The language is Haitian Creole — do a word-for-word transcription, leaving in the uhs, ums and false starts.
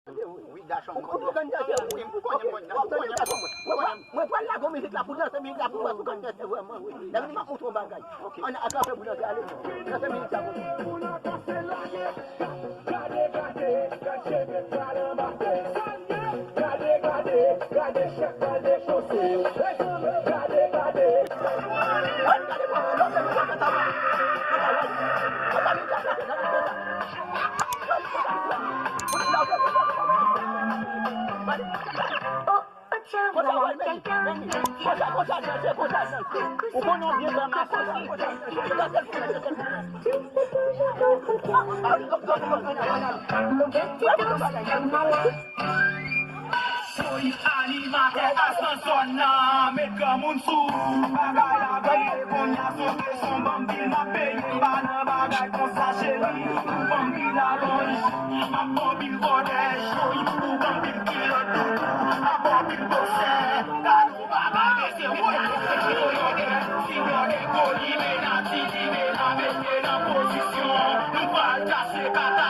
Wi, Dachon, m konnen. Ou konnen danse, wi. Ou konnen mwen, ou konnen mwen. Mwen pral lage yon mizik la pou danse, mizik la pou wè si w konn danse vrèman, wi. Lè m ap montre yon bagay. Ann, atrape pou danse, ale. Danse mizik sa pou mwen. Gade, gade, gade chèf pral dechose. Gade, gade. Woy, animatè a nan zòn nan, met granmoun sou bagay la vre. Kounye a se yon kesyon, ban m pil, m ap peye, m pa nan bagay konsa, cheri. Ban m pil alonj, m ap pran pil kòdèy, cheri. Ou ban m pil kilòt doudou, m ap pran pil bòksè. Gade yon bagay, mesye, woy. Si blòdè ko Limenati, Limena mete nan pozisyon, nou pral kase kata.